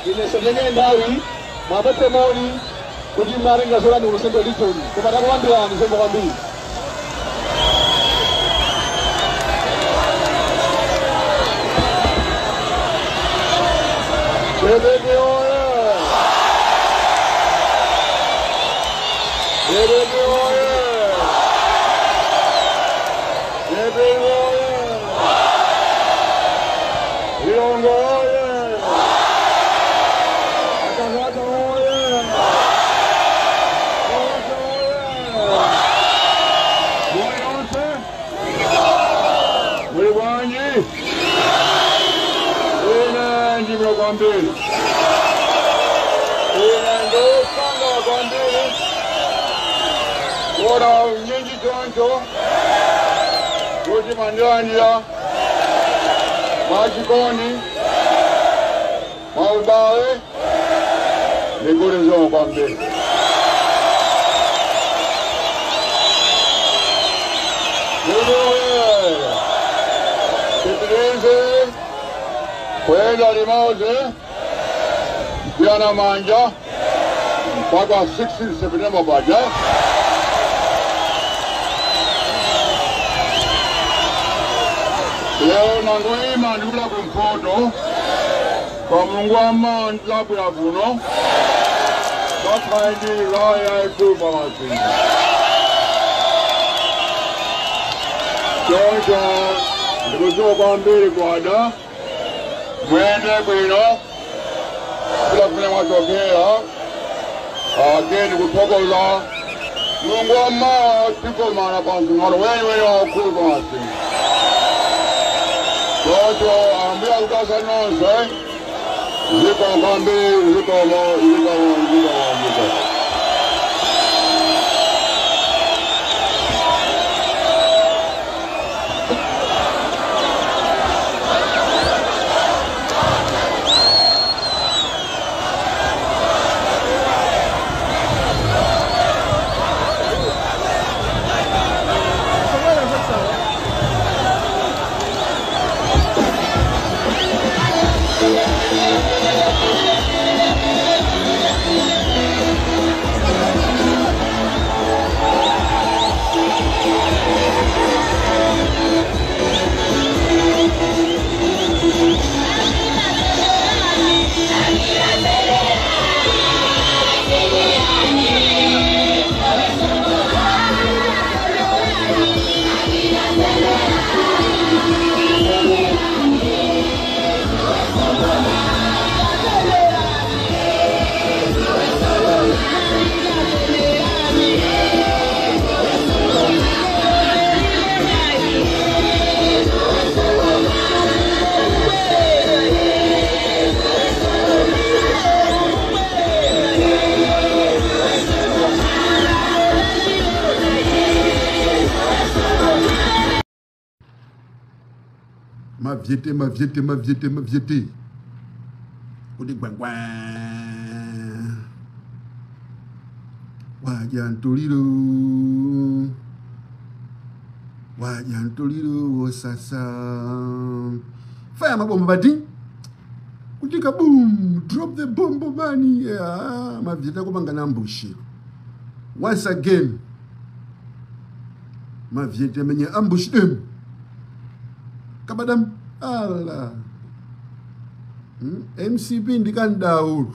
Ine nthawi mwapatse moni kuti mwatenga zolani ku Central Region koma takulandirani zikomo kwambiri. DPP oye! DPP oye! DPP oye! Lilongwe oye! Akazata oye! Onse oye! Muli onse? Muli bwanji? Ine ndibwino kwambiri. Ine ndosanga kwambiri. Kora nyinji choncho. Kuti mandilandira. Mwachikondi. Mwaubale. Ndikuti zikomo kwambiri. Tipitirize kwenda limodzi kuyana manja mpaka 16 September paja. Lero nangoima ndikupita kumpoto kwa Mulungu wa ndilabwera kuno kwakhala ndi rally yaikulu pamazinga. Choncho ndikudziwa kwambiri kwada mwende bwino kila kumene mwachokera ageni kuthokoza Mulungu wa mawa tikomana pa msonkhano weniweni waukulu pamazinga. Choncho ambuye akutasa nonse zikomo kwambiri, zikomo, zikomo, zikomo, zikomo. Maviété, maviété, maviété, maviété. Odi gwen gwen. Wajantoliro. Wajantoliro sasa. Fire mabomba badi. Kutika boom. Drop the bomb man. Yeah. Maviété kupanga na ambush. Once again. Maviété menye ambush them. Kabadam Allah. MCP ndikandaulu.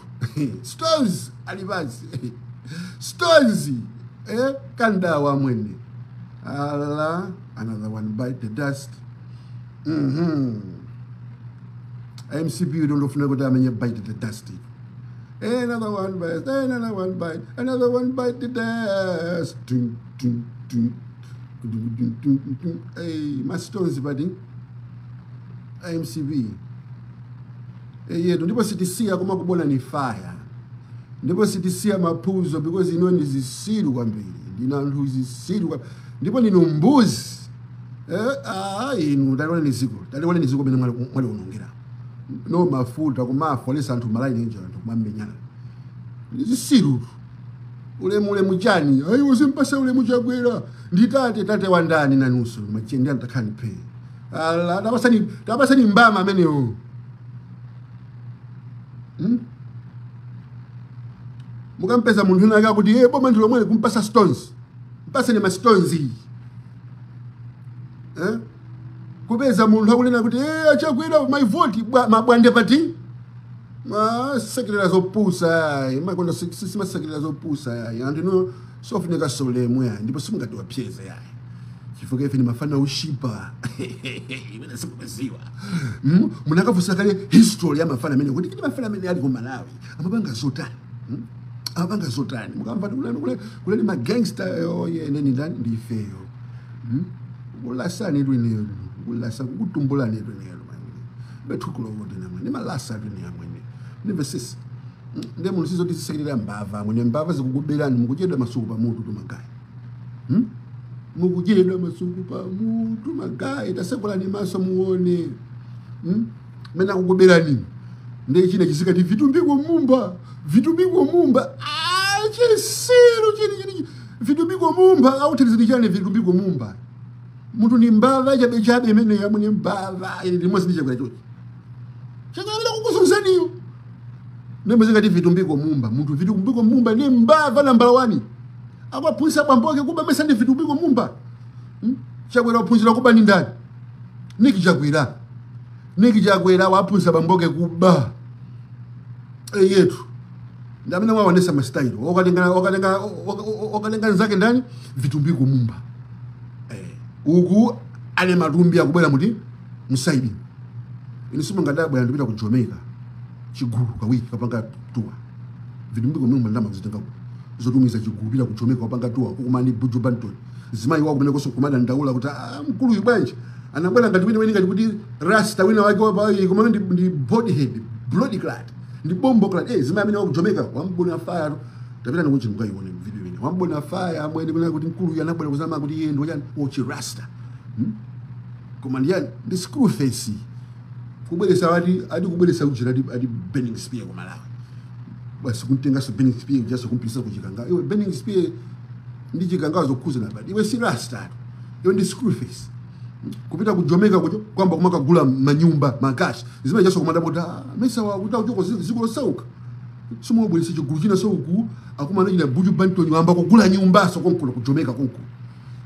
Stones alibazi. Stones. Eh, kandawa mwene. Allah, another one bite the dust. MCP you don't know what I mean, bite the dust. Another one bite, another one bite, another one bite the dust. Dun, dun, dun. Dun, dun, dun, dun. Hey, my stones buddy. MCB. Yetu ndipo sitisiya koma kubona ni fire. Ndipo sitisiya mapuzo because ino ni zisiru kwambiri. Ndina anthu zisiru. Ndipo nino mbuzi. Inu ndaliona ni ziko. Ndaliona ni ziko bene mwali unongera. No mafuta kumafolesa anthu malaini nje anthu kumamenyana. Zisiru. Ule mule mujani. Ayi uzimpasa ule mujagwera. Nditate tate wandani na nusu. Machende antakani pe. Ala tabasani mbama amenewo. Mukampeza munthu wina ake kuti eh boma ndilo mwene kumpasa stones. Mpasa ni ma stones iyi. Eh? Kupeza munthu akunena kuti eh achakwera my vote mabwande pati. Masekerera zopusa, makonda sisi masekerera zopusa ya. Anthu ino sofuneka solemwe ya, ndipo simungatiwapyeze ya. Chifukwa ife ni mafana ushipa. Imene simukuziwa. Munakafusa kale history ya mafana amene kuti kiti mafana amene ali ku Malawi. Amapanga zotani. Amapanga zotani. Mukamva kule ma gangster oye neni ndani ndifeyo. Kulasani lweneyo. Kulasa kutumbulani lweneyo. Bethukulo wote namwe. Ni malasa lweneyo mwene. Ndimvesisi. Ndiye munthu sizoti zisekerera mbava. Mwene mbava zikukuberani mukudyedwa masuku pamutu tumagayi. Mukudyedwa masuku pamutu magayi. Tasekulani maso muone. Mene akukuberani. Ndiye china chisikati vitumbiko mumba. Vitumbiko mumba. Ah, chisiru chini. Vitumbiko mumba. Authenticity chani vitumbiko mumba. Munthu ni mbava chabe imene yamwe mbava. Ili limodzi ndi chakwera chochi. Chakwera kukuzunzaniyo. Nemwe vitumbiko mumba. Munthu vitumbiko mumba ni mbava nambala 1. Akwaphunzitsa bambo kuba mesa ndi vitumbiko mumba. Chakwera waphunzira kuba ni ndani? Niki Chakwera. Niki Chakwera waphunzitsa bambo kuba. Yetu. Ndamene mwaonesa ma style. Okalenga nzake ndani vitumbiko mumba. Uku ale matumbi akubwera muti musaidi. Ine simungadabwa ndipita ku Jamaica. Chigulu kawiki kapanga tuwa. Vitumbiko mumba ndama kuzitenga zotumiza chigulu bila ku Jamaica kapanga tuwa kukumani Buju Banton. Zimayi wako kumene koso kumada ndaula kuti ah mkulu yubanje. Anabwera ngati wina ngati kuti rasta wina wake wapa kumene ndi body head, blood clot. Ndi bombo clot. Zimayi amene wako Jamaica wambona fire. Tapita nikuti mukaione video ine. Wambona fire amwene kuna kuti mkulu yanabwera kuzama kuti iye ndo chani ochi rasta. Koma ndiyani ndi screw face. Kubweresa ati adi kubweresa ujira adi Burning Spear ku Malawi. Basi kuntenga so Burning Spear just kumpisa kuchikanga. Iwe Burning Spear ndi chikanga zokhuza na badi. Iwe si rasta. Iwe ndi screw face. Kupita ku Jamaica kucho kwamba kumakagula manyumba magashi. Zimene jaso kumada bota mesa wa kuta kuchoko ziko losauka. Simubweresa chigulu china soku akumana china Buju Banton wamba kugula nyumba so konkulo ku Jamaica konkulo.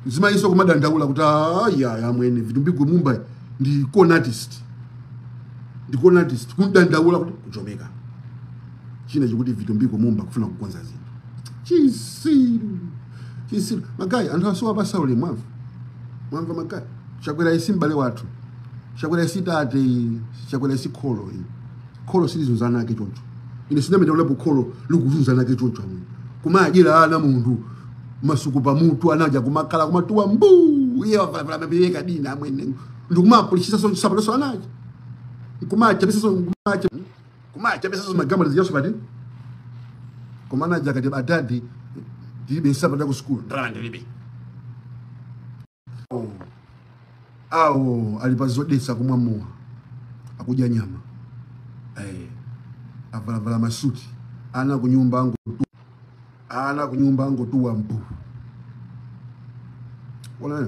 Zima iso kumada ndaula kuti aya ya mwene vitumbiko mumba ndi con artist. Ndi con artist kundandaula kuti ku Jamaica. China chikuti vitumbiko mumba kufuna kukonza zinthu. Chisiru. Chisiru. Magayi anthu asowa pasaule mwamva. Mwamva magayi. Chakwera isi mbale wathu. Chakwera isi tate, chakwera isi kholo iyi. Kholo silizunzana ake choncho. Ine sinamene kholo likuzunzana ake choncho amwe. Kumadyera ana munthu masuku pamutu anaja kumakhala kumatuwa mbu iye wavala mapiyeka dina amwene ndikumapolishisa so sapato anaja kumacha bisaso kumacha bisaso magamba ziyaso pati komana aja kati adadi ndilibe sapato ku school ndalama ndilibe awo alipazodetsa kumwa mowa akudya nyama avalavala masuti ana kunyumba angu ana kunyumba angu tuwa mbu. Wala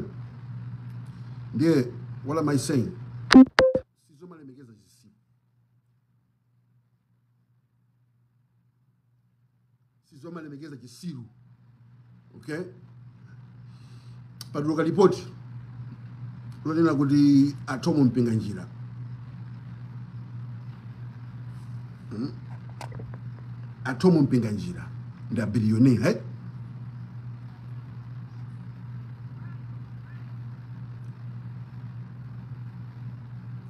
ndiye what am I saying? Sizomalemekeza chisiru. Sizomalemekeza chisiru. Okay? Patuluka ripoti lonena kuti atomo mpinga njira. Atomo mpinga njira ndi a billionaire, eh?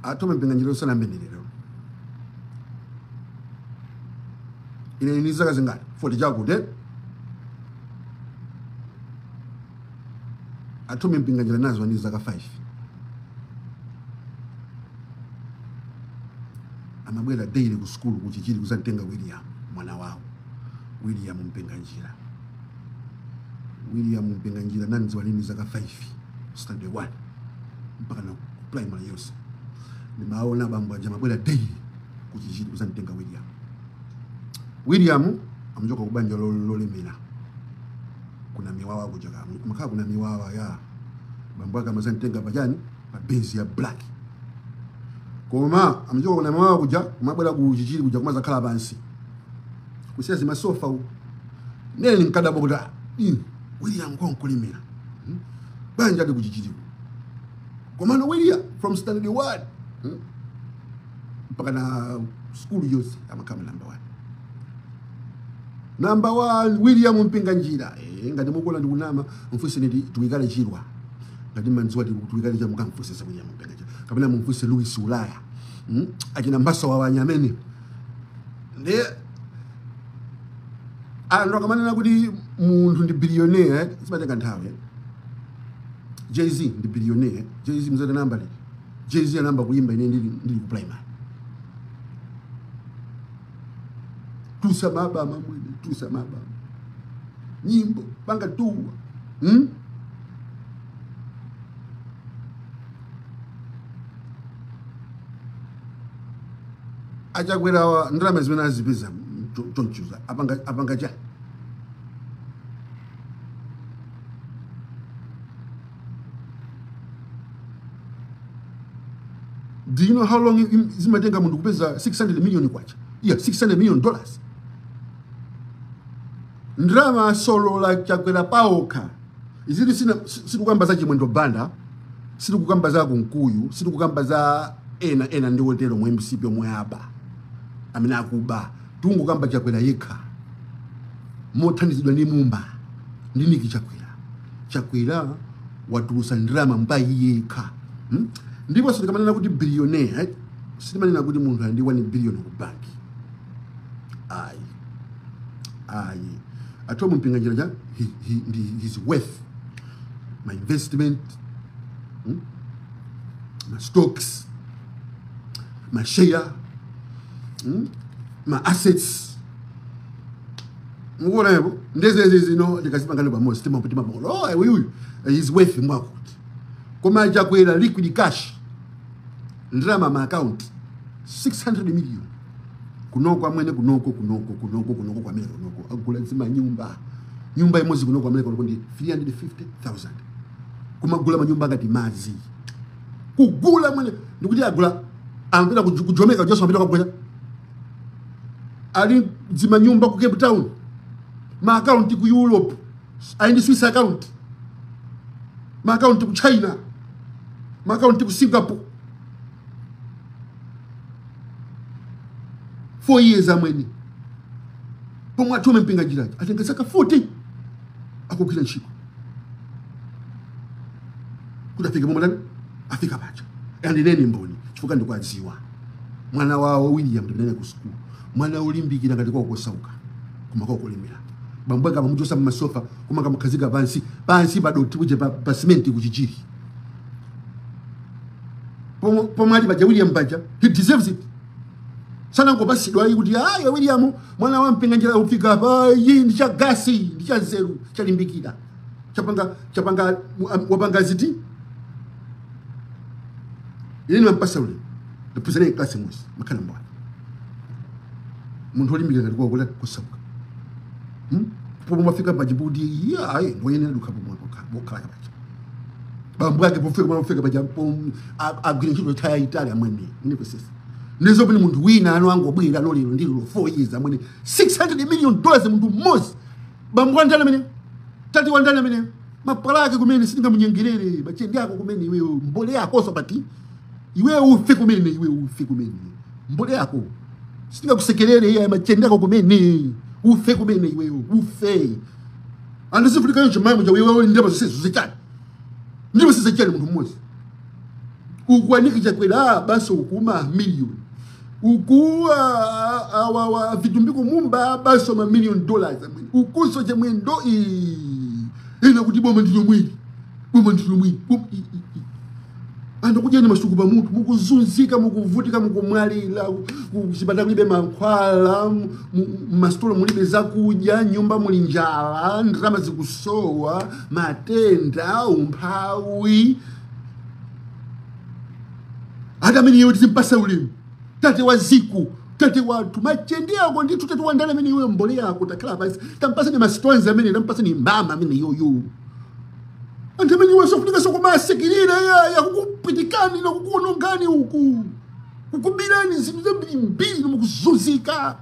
Atome mpinga njira sana mbendelero. Ine ni zaka zingati 40 chakuti. Atome mpinga njira nazo ni zaka 5. Amabwera daily ku school kuchichiri kuzatenga William mwana wawo. William mpinga njira. William mpinga njira nani ziwalini zaka 5 standard 1 mpaka na primary yonse. Nimaona bambo aja mabwera daily kuchichiri kuzatenga William. William amjoka kubanja lolemera. Kuna miwawa kujaga. Makaka kuna miwawa ya. Bambo aka mazantenga pajani pa benzi ya black. Koma amjoka kuna miwawa kuja kumabwera kuchichiri kuja kumaza khala pansi. Kusiya zimasofa u. Nene nkadabo kuti William konkulimira. Banja ali kuchichiriko. Komano William from standard 1 mpaka na school yonse amakama number 1. Number 1 William Mpinganjira. Ngati mukuona ndikunama mfuse ndi tuikale chirwa. Ngati manziwa tuikale cha mukamfuse sa William Mpinganjira. Kapena mumfuse Louis Ulaya. Achina mbasa wa wanyamene. Ndi anthu akamanena kuti munthu ndi billionaire simatenga nthawi. Jay-Z ndi billionaire. Jay-Z mzati namba lili. Jay-Z anamba kuimba ine ndili ku primary. Tusa maba mamwene, tusa maba. Nyimbo panga tuwa. Achakwera ndalama zimene azipeza chonchuza apanga cha. Do you know how long zimatenga munthu kupeza 600 million kwacha? Yeah, $600 million. Ndrama solo la Chakwera paoka. Izili sitikukamba za Chimwendo Banda, sitikukamba za Kunkuyu, sitikukamba za ena ndi wotero mu MCP omwe aba. Amene akuba. Tungukamba Chakwera yekha. Mothandizidwa ndi Mumba. Ndi Niki Chakwera. Chakwera watulusa ndrama mbayi yekha. Ndipo sitikamanena kuti billionaire, sitimanena kuti munthu ali ndi 1 billion ku banki. Ayi. Ayi. Atomu Mpinganjira ja his worth, my investment, my stocks, my share, my assets. Mukuona hapo? Ndezezi no ndikazipangana pamoja sitima kuti mabolo. Oh, uyu his worth mwakuti. Koma Chakwera liquid cash. Ndrama ma account 600 million. Kunoko amwene kunoko kwa America kunoko agula nzima nyumba imodzi kunoko America kunoko ndi 350,000. Kumagula manyumba ngati madzi. Kugula mwene ndikuti agula amapita ku Jamaica just amapita kugula. Ali nzima nyumba ku Cape Town. Ma account ku Europe. Ali ndi Swiss account. Ma account ku China. Ma account ku Singapore. 4 years amweni. Pomwe atume Mpinganjira. Atenga zaka 40. Akugwira ntchito. Kuti afike pomwe ndani? Afika pacha. Andineni mboni. Chifukwa ndikuwadziwa. Mwana wawo William ndinene ku school. Mwana ulimbikira ngati kwa kosauka. Koma kwa kulemera. Bambo anga pamuchosa mmasofa koma kamukhazika pansi. Pansi padoti kuje pa cement kuchichiri. Pomwe ali paja William paja. He deserves it. Sana ngopasidwa ayi kuti ayi William mwana wa Mpinganjira ufika pa iyi ndi cha gasi ndi cha nzeru chalimbikira chapanga wapanga ziti ine mampasa ule ndipuzane class imodzi makhala mbwa munthu olimbikira ngati kwa kula kusauka pomwe mafika pa Djibouti iya ayi ndoyenera dukha pomwe bokhala kapacha bambo ake pofika mafika paja agwira ntchito thaya Italy amwene ndipesesa. Ndizo pini munthu wina ano angobwera lolero ndilo 4 years amwene $600 million munthu mmodzi. Bambo wandani amene tati wandani amene mapala ake kumene sindingamunyengerere machende ako kumene iweyo mbole yako so pati iweyo ufe kumene iweyo ufe kumene mbole yako sindingakusekerere iye machende ako kumene ufe kumene iweyo ufe andisifulika yonse mayi muja iweyo ndeba zisezi ndipo sizechani munthu mmodzi. Ukwaniki Chakwera baso ukuma million. Ukuwa awa vitumbiko Mumba baso ma $1 million. Ukuso Chimwendo ina kuti boma ndilo mwili. Boma ndilo mwili. Anthu kudyani masuku pa mutu mukuzunzika mukuvutika mukumwalira kuchipatala kulibe mankhwala m'masitolo mulibe zakudya nyumba muli njala ndalama zikusowa matenda umphawi. Hata mimi yote simpasa ulimi. Tate wa ziku, tate watu machende yako ndithu tate wandala mimi iwe mbole yako takhala basi. Tampasa ni mastonza mimi tampasa ni mbama mimi yoyo. Anthu mimi iwe sofunika sokumasekirira ya kukupitikani na kukuonongani huku. Kukubirani zinthu zambiri mbiri mukuzunzika.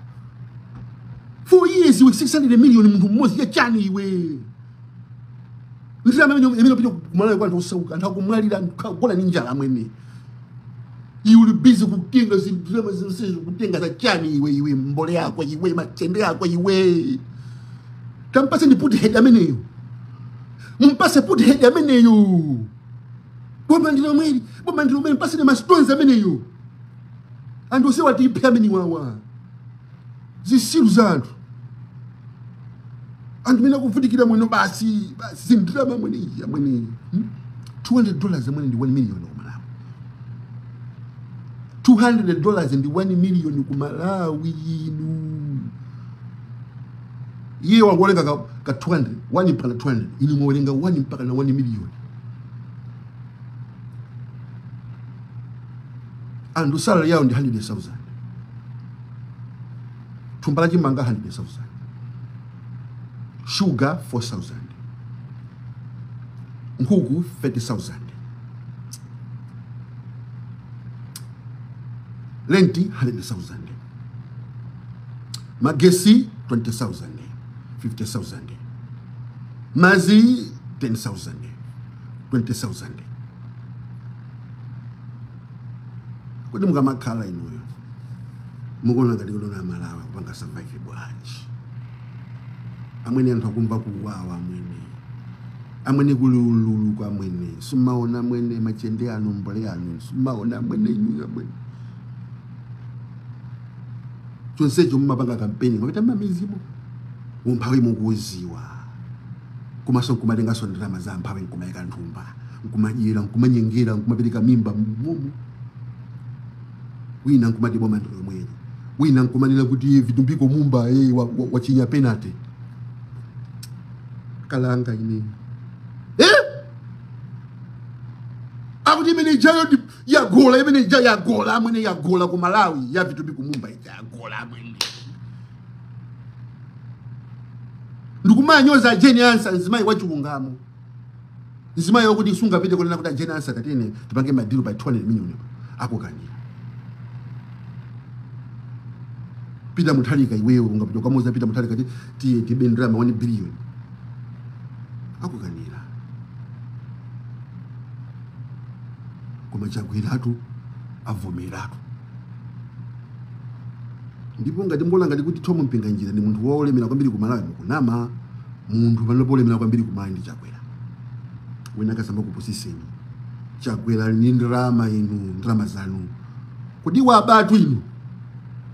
4 years iwe 600 million munthu mmodzi ya chani iwe. Ndalama imene pita kumalawi kwa anthu osauka, anthu akumwalira, kugona ndi njala amwene. Iwe uli busy kutenga zindalama zonse, kutenga za chani iwe, iwe mbole yako iwe, machende yako iwe. Tampase ndi put head ameneyo. Mumpase put head ameneyo. Boma ndilo mweli, boma ndilo mweli, mpase ndi ma stones ameneyo. Anthu osewa tiphe amene wawa. Zisilu za anthu. Anthu mene akuvutikira mwino basi, basi zindalama mwene iyi, amwene. $200 amwene ndi 1 million ku Malawi. $200 ndi 1 million ku Malawi inu. Iye wangolenga ka 200, 1 mpaka 200. Inu mwawerenga 1 mpaka na 1 million. Anthu salary yawo ndi 100,000. Thumba la chimanga 100,000. Sugar 4,000. Nkhuku 30,000. Lenti 100,000. Magesi 20,000. 50,000. Mazi 10,000. 20,000. Kuti mukamakhala inuyo mukuona ngati kulona Malawi kupanga survive bwanji. Amwene anthu akumva kuwawa amwene. Amwene kulululu kwa amwene. Sumaona amwene machende anu mbole anu. Sumaona amwene inuyo amwene. Chonsecho mumapanga kampeni mapita mmamizimu. Umphawi mukuuziwa. Komanso nkumatenganso ndalama za amphawi nkumayika nthumba. Nkumadyera, nkumanyengera, nkumapereka mimba mmomo. Wina nkumati boma ndilo mweli. Wina nkumanena kuti vitumbiko mumba wachinya penalty. Kalanga ine. Akuti imene ijayo ya gola, imene ija ya gola, amwene ya gola ku Malawi, ya vitumbiko mumba ija ya gola amwene. Ndikumanyoza Jane Ansah nzimayi wachilungamo. Nzimayi wakuti sungapite kunena kuti Jane Ansah tatene tipange madilu by 200 million akukanira. Peter Mutharika iwewe ungapita ukamuuza Peter Mutharika ti tibe ndalama 1 billion. Akukanira. Koma Chakwera avomeratu. Ndipo ngati mbola ngati kuti Tom Mpinganjira ndi munthu wolemera kwambiri ku Malawi mukunama, munthu panopo olemera kwambiri ku Malawi ndi Chakwera. Wina akasamba kupusiseni. Chakwera ni ndalama inu, ndalama zanu. Kodi wabatu inu.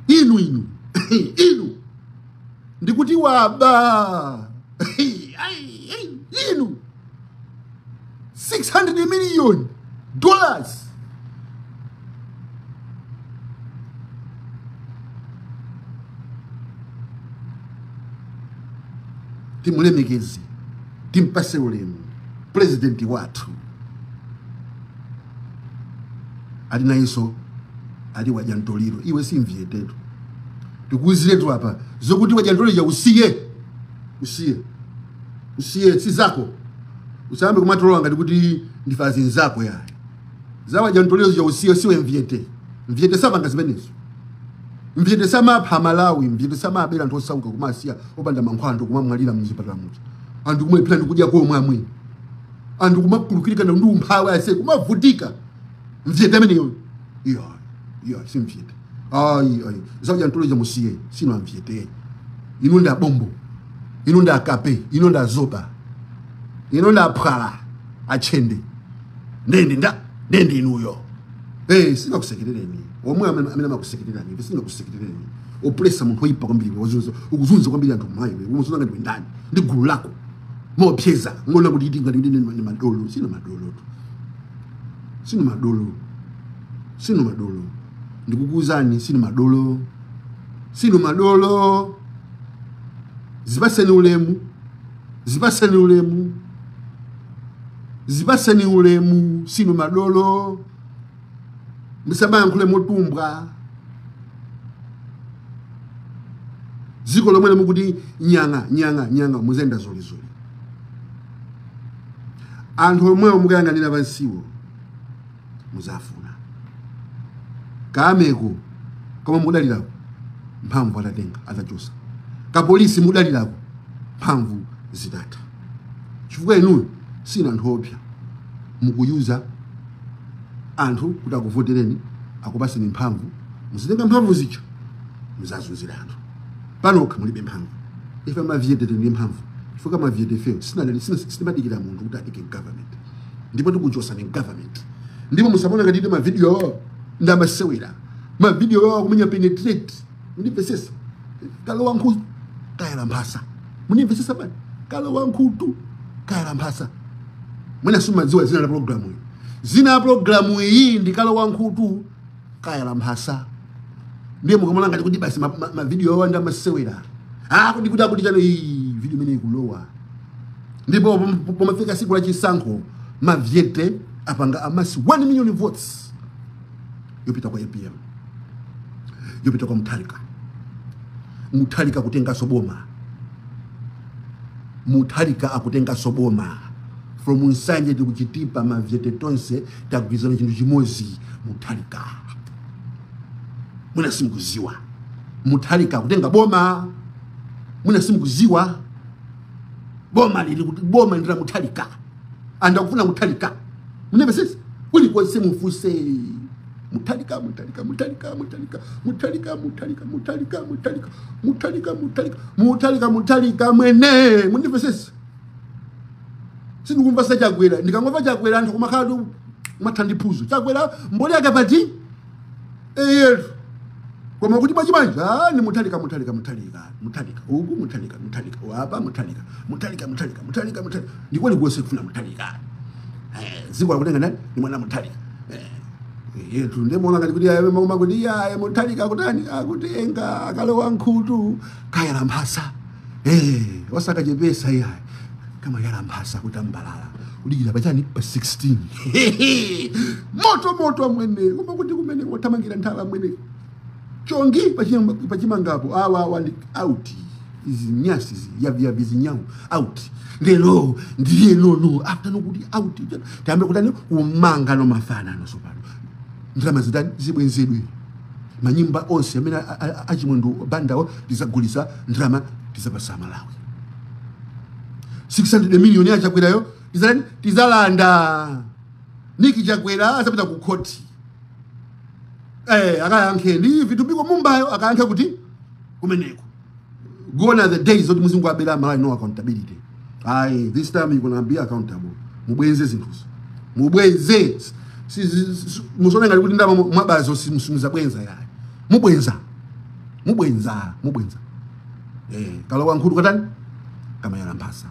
Inu inu. Inu. Ndikuti waba. Inu. $600 million. Timulemekeze, timpase ulemu president wathu. Ali nayenso ali wajantoliro iwe simvyetetu. Tikuuziretu apa zokuti wajantoliro usiye. Usiye. Usiye si zako. Usambe kumatolowa ngati kuti ndifazi nzako yayi. Za wajantoliro ya usiye siwe mvyete. Mvyete sapanga zimenezo. Mvyete samapha Malawi, mvyete samabera anthu osauka kumasiya opanda mankhwala anthu kumamwalira mzipatala muja. Anthu kumwephera ndi kudya komwe amwene. Anthu kumakulukirika ndi umphawi ase kumavutika. Mvyete ameneyo. Iya, iya si mvyete. Ayi ayi. Zawajantoliro musiye sino mvyete. Inu nda bombo. Inu nda kape, inu nda zoba. Inu nda phala achende. Ndende nda, ndende inuyo. Singakusekerereni. Omwe amene amakusekererani, singakusekerereni. Opresa munthu oyipa kwambiri, wazunza, ukuzunza kwambiri anthu mayi, umuzunza ngati wendani. Ndi gulu lako. Mopyeza, ngona kuti iti ngati ndi madolo, sino madolo. Sino madolo. Sino madolo. Ndikukuuzani sino madolo. Sino madolo. Zipaseni ulemu. Zipaseni ulemu. Zipaseni ulemu, sino madolo. Msamayankhule motumbwa. Ziko lomwe mukuti nyanga nyanga nyanga muzenda zolizoli. Anthu omwewo mukayang'anira pansiwo muzafuna. Kameko koma mudalirako mphamvu atatenga atachosa. Kapolisi mudalirako mphamvu zitatha. Chifukwa inuyo sina anthu opsa. Mukuyuza anthu kuti akuvotereni, akupaseni mphamvu, muzitenga mphamvu zicho muzazunzira anthu. Panokha mulibe mphamvu. Ife mavyete tili mphamvu. Chifukwa mavyete ifeyo sinamadikira munthu kuti atike government. Ndipo tikuchosa ni government. Ndipo musamona ngati ma video awo ndamasewera. Ma video awo kumenya penetrate. Mundimvesesa. Kalowa nkhutu kayala mphasa. Mundimvesesa bani? Kalowa nkhutu kayala mphasa. Mwina sumadziwa zina la programu iyi. Zina la programu iyi ndi kalowa nkhutu kayala mphasa. Ndiye mukamona ngati kuti basi ma video awo ndamasewera. Ah, kuti kuti akuti chano iyi video imene ikulowa. Ndipo pomafika siku la chisankho mavyete apanga amasi 1 million votes yopita kwa APM, yopita kwa Mutharika. Mutharika kutenga soboma. Mutharika akutenga soboma from Nsanje tikuchitipa mavyete tonse tagwizana chinthu chimodzi. Mutharika mwina simukuziwa. Mutharika kutenga boma mwina simukuziwa. Boma lili kuti boma ndira Mutharika andakufuna Mutharika. Munevesesa kulikonse mufuse Mutharika Mutharika Mutharika Mutharika Mutharika Mutharika Mutharika Mutharika Mutharika Mutharika Mutharika Mutharika mwene. Munevesesa sindikumva Chakwera. Ndikangomva Chakwera anthu kumakhala mathandiphuzo. Chakwera mboli yake pati eyetu. Koma kuti bwanji ah ni Mutharika Mutharika Mutharika Mutharika uku Mutharika Mutharika wapa Mutharika Mutharika Mutharika Mutharika Mutharika ndiko ndikuwese kufuna Mutharika. Ziko akutenga nani ni mwana Mutharika. Yetu ndemona ngati kuti aye mama kuti aye Mutharika akutani akutenga akalowa nkhutu kayala mphasa. Wasakachepesa iyaye kama yala mphasa kuti ambalala udikira pachani pa 16 moto moto amwene koma kuti kumene wothamangira nthawi amwene chongi pachimangapo awa ndi out izi nyasi izi yavi zinyawu out lero ndiye nono after nokuti out tiyambe kutani kumanga no mafanano sopano ndalama zitani zibwenzedwe manyumba onse amene achimwendo bandawo tizagulisa ndalama tizapasa Malawi 600 million ya Chakwerayo tizalani tizalanda Niki Chakwera azapita ku court. Akayankhe ndi vitupiko mumbayo akayankhe kuti kumeneko. Gone are the days that muzungu abela Malawi no accountability. Aye, this time you gonna be accountable. Mubwenze zinthuzo. Mubwenze. Musone ngati kuti ndama mwabazo simuzabwenza yayi. Mubwenza. Mubwenza, mubwenza. Kalowa nkhutu katani? Kama yala mphasa.